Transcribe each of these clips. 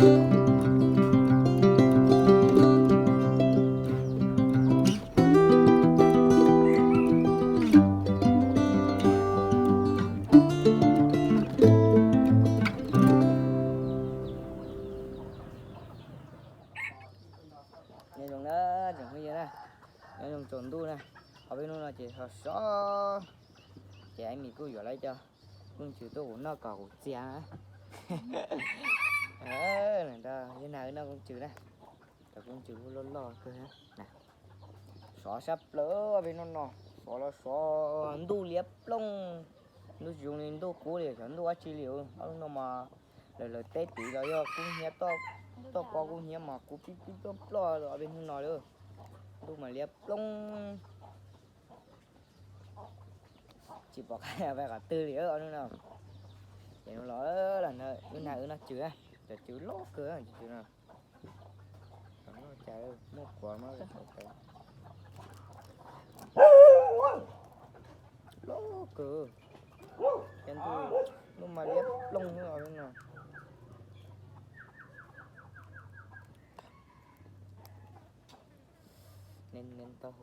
Nyob zoo na, tsoom phooj ywg na, nyob zoo tsaus ntuj na. Ob peb hnub no ces sov sov, ces Amy kuj yuav lawv cov kooj tswm tuaj kuv noj kom kuv txias na. Yog na, wb noj kooj tswm na, cov kooj tswm kuj loj loj kawg na. Sov sab plaws ob peb hnub no, sov los sov ntuj liab ploog. Ntuj tsis zoo li ntuj qub li, xyov ntuj dab tsi li. Ob hnub no mas lawv lawv teb tid los yog kub hnyiab, toj pob kub hnyiab mas kub pib pib ploj ploj ob peb hnub no lawm. Ntuj mas liab ploog, tsis pom qab pais qhov twg li ob hnub no. Ces no los, los no wb noj tswm, cov tswm loj kawg no. Muaj quav, loj kawg. Ces ntuj, ntuj mas liab ploog no. Nen nen tau.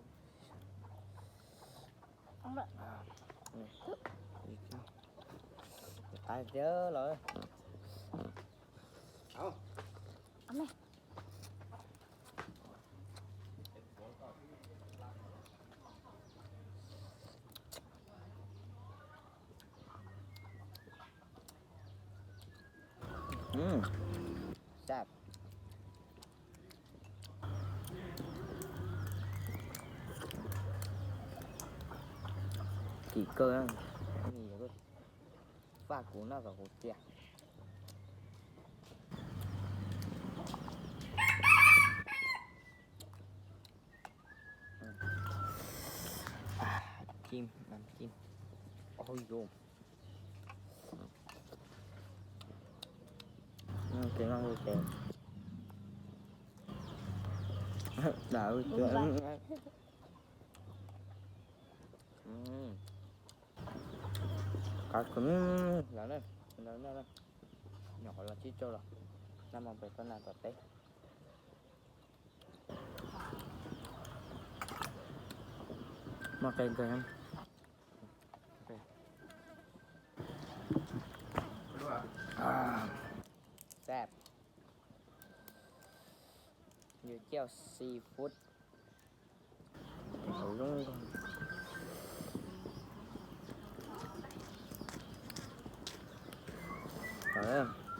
Qab tiag los. Sab. Kim kawg, faj kuv noj kom kuv txias. Kim, kim. Oj yus. Ces no ces dawm. Qab kawg, lawv na, lawv na, nyuam qhuav los tsib rau los, nag hmo pem tau nag tom teb. Muaj qe kawg. Sab. Yus coj seafood. Hauv zoo nkauj.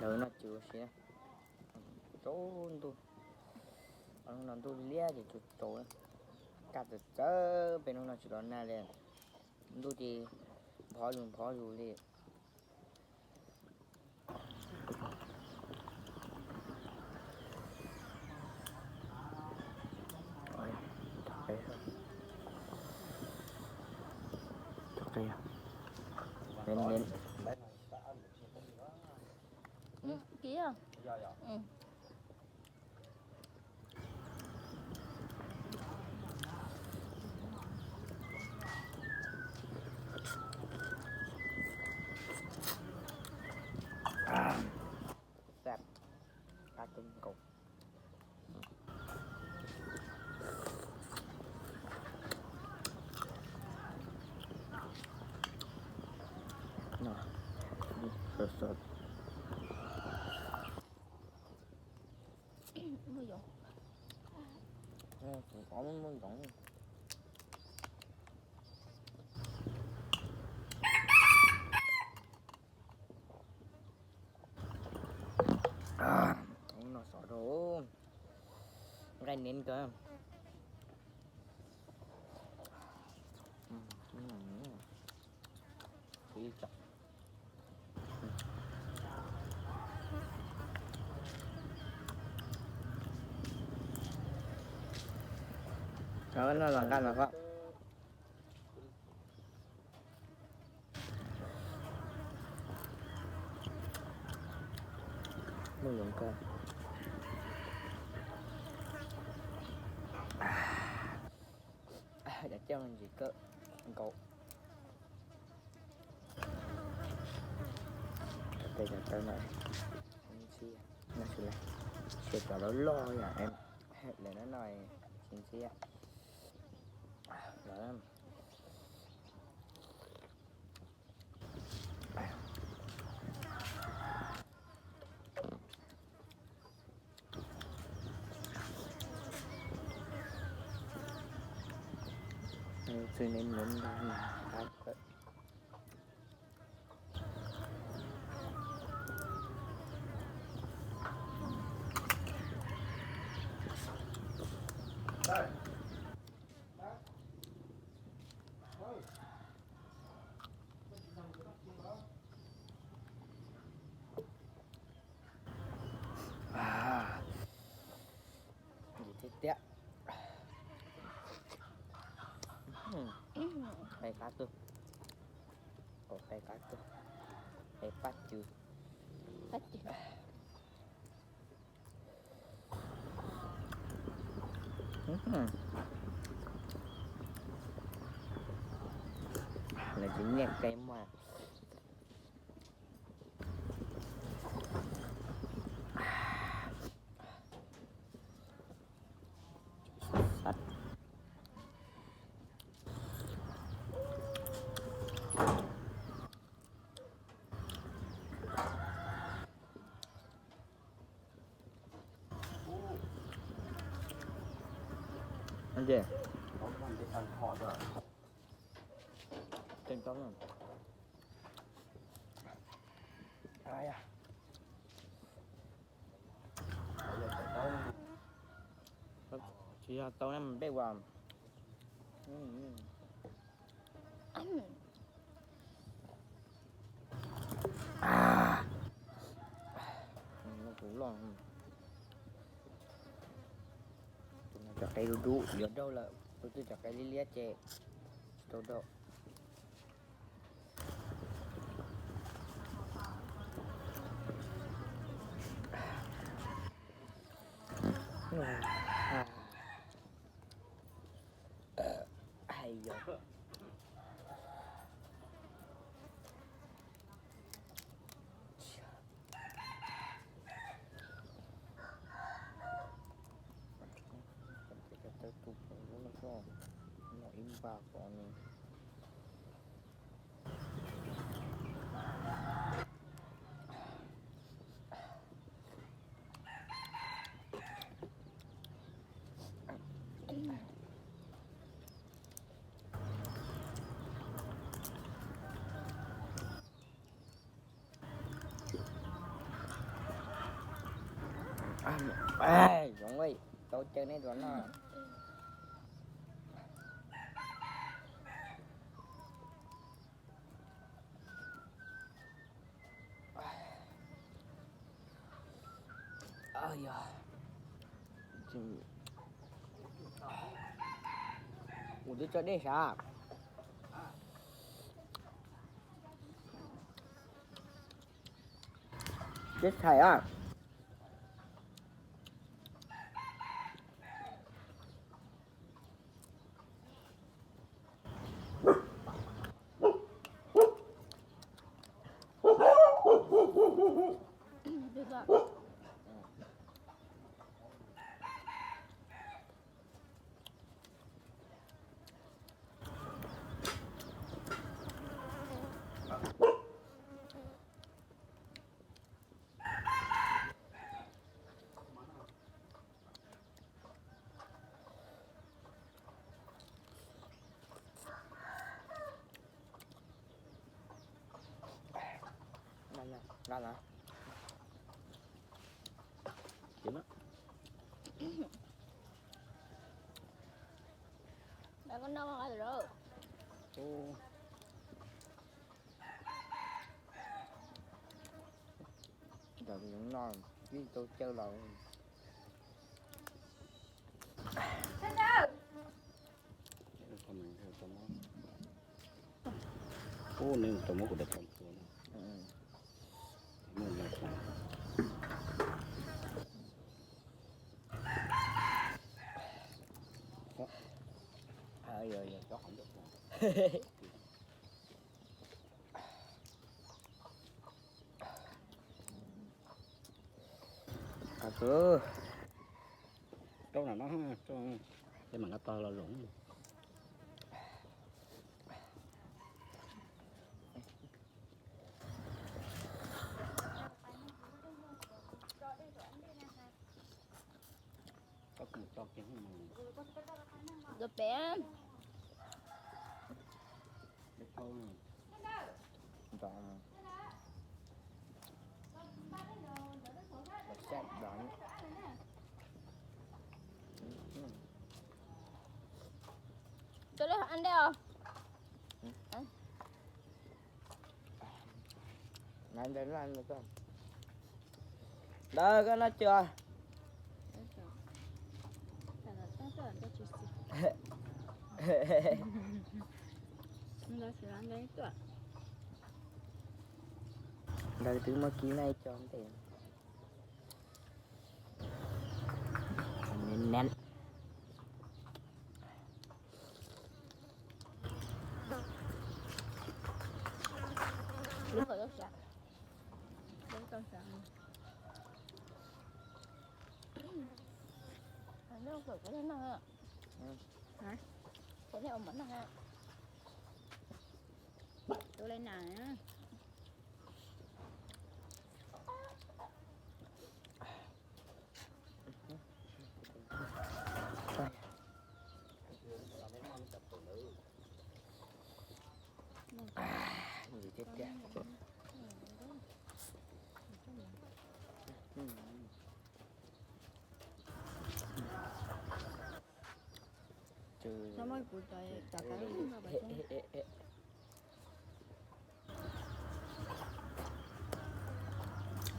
Lawv noj tswm ua si na. Tsaus ntuj, no ntuj liab ces tsaus tsaus na. Kaj txawv txawv, peb hnub no tsis los nag li. Ntuj ces nphov zus nphov zus li. Sab, qab kawg nkaus. Sawv sawv. Muaj yoov. Muaj yoov. No sov rau, nqaij neb kawg. No los nqa los ko. Muaj yoov kawg. Cov coj ntsis kawg nkaus. Cov tes cov taw no, ntsia, Xyov cov loj loj yom, lawv no no tsis ntxim. Xwb neb nub nta nta kawm. Ntxim tiag tiag. Qab qab tuaj, qab qab tuaj, qab pab cw. Lawv tsis nyiam qe muag. Tsis yog tau na, peb ua kuv loj. Cov qe dub dub yuav dauj lawm, tus twg cov qe liab liab ces tsis tau dauj. Hais yog tus no ib npab ko ne. Zoov, tau caw nej dua noj. Kuv twb tso dej sav. Dej tshais a. Ntawm no yeej tau caw los. Ub, nws tau muab kuv daim pam tua na. Rau no, ces mam nqa tog los zoov. Cho lên ăn đây à? Ăn đây, ăn đây con. Đó, có nói chưa? Đây, tôi mới ký này cho anh. Nen nen. Đúng rồi, tao sẵn. Đúng, tao sẵn. Anh nó gửi cái này à? Ừ. Hả? Cái này mà nó hả? Tôi lấy nào á? Gì chết tiệt. Sao mới của trời chả cái.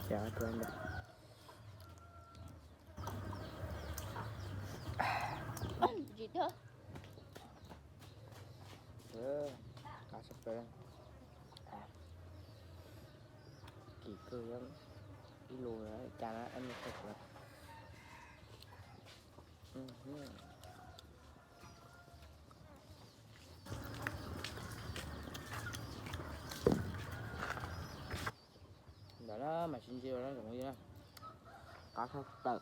Chả tuan được. Gì đó? Cá sắp tới. Kỳ cư lắm. Ib lu nữa, cha nó ăn được rồi. Ừ, ừ. Ntawm no mas sib ntsib no zoo li na. Qab tshaj tawm.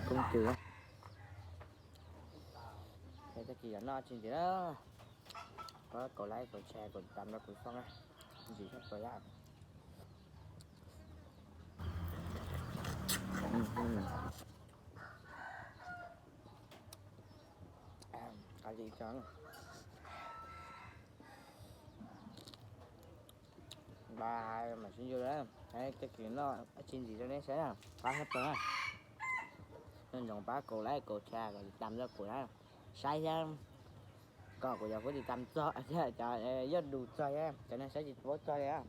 Koob cws. Tag kis yog noj tsis ntev na. Koj kaum like kaum share kaum tam rau kuv xoj na. Ntsim tshaj plaws yam. Qab li tso. Npaj hais mas sib ntsib lawm, tag kis noj tsis ntev rau nej saib na, qab tshaj plaws na. Nyob ntsoov pab kaum like kaum share kaum tam rau kuv na, saib thiab kom kuv cov huab tis tam txog thiab cov yog dus txog thiab cov neeg saib tsis paub txog thiab.